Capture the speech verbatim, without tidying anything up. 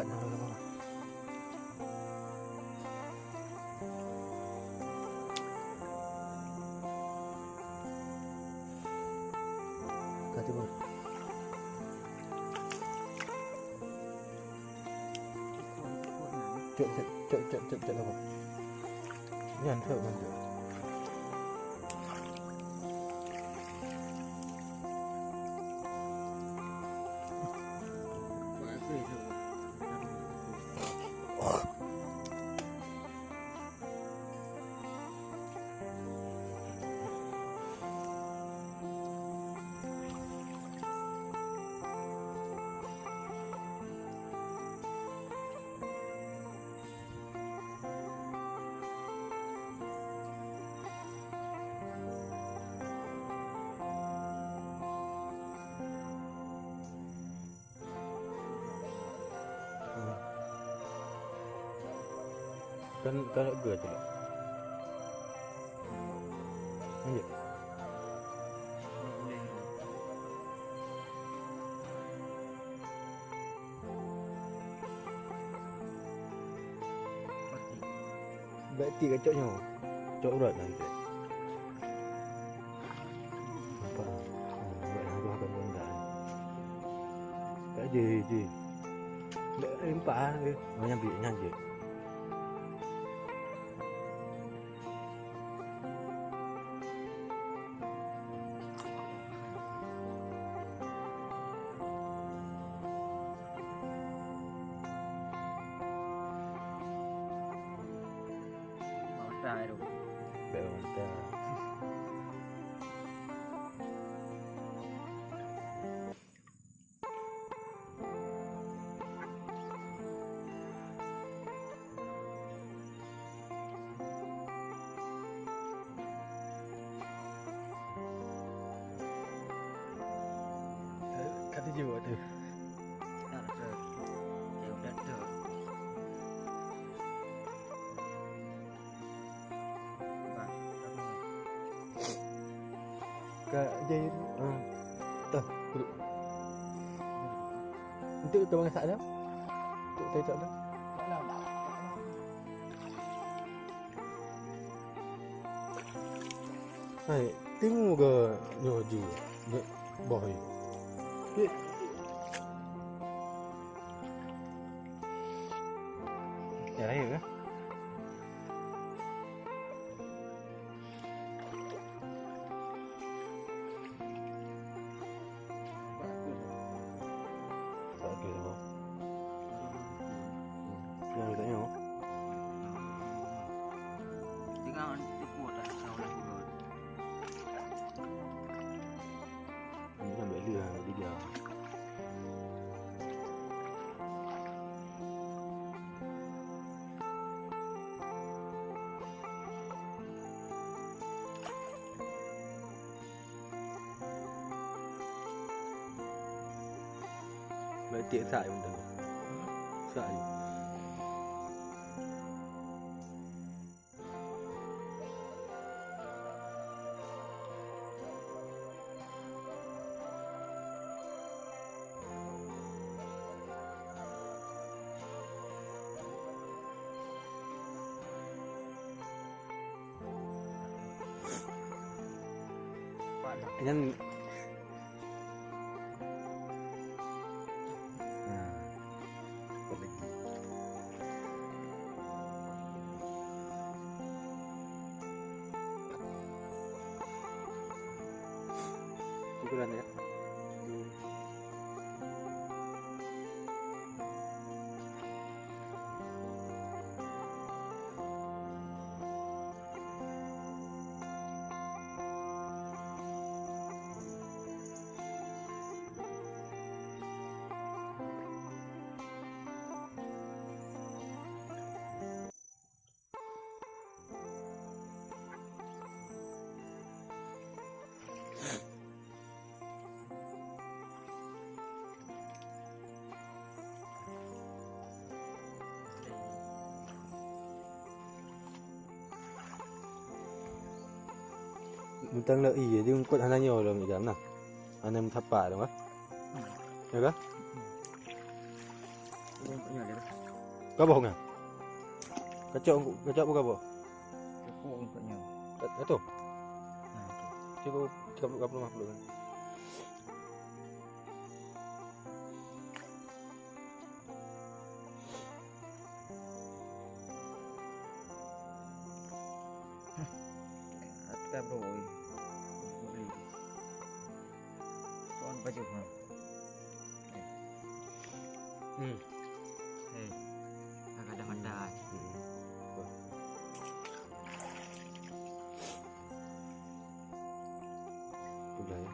Ka tiba. Cok, cok, cok, cok, cok, cok, apa? Nyan, cok, nyan, cok. Kan, kan geu tu lah. Lanjut. Baik tik kacok nyoe. Cok urat lah tu. Nampak? Ha, buat hang tu akan bongkar. Tak je, je. Tak nampak ah. Macam bilik nyan je. Bèk mantap. Ka tuju waktu. Ka je, ah. Toh, duduk. Untuk tu masak dah. Untuk tecok dah. Hai, timu ke nyoe ji? Nyoe boh ni. Ya, ya. Ini sampai dia, dia. Baik, tiek sak je mantong. Sak je. Nyan. Nah, apa lagi? Syukuran ya. Mantong lé ie, jadi eungkot hana nyoe lom i dalam nah. Hana meutapa lom, ah. Ya kah? Nyoe dia. Gaboh nyan. Kacok, kacok apa gaboh? Cukup untuk nyoe. Ka-, kacau? Nah, okey. Cukup tiga puluh, tiga puluh, lima puluh kan? Ata bro, oi. Beli. Kon baju, ha. Hmm. Hei. Agak dah mantap, ai. Hmm. Udah ya.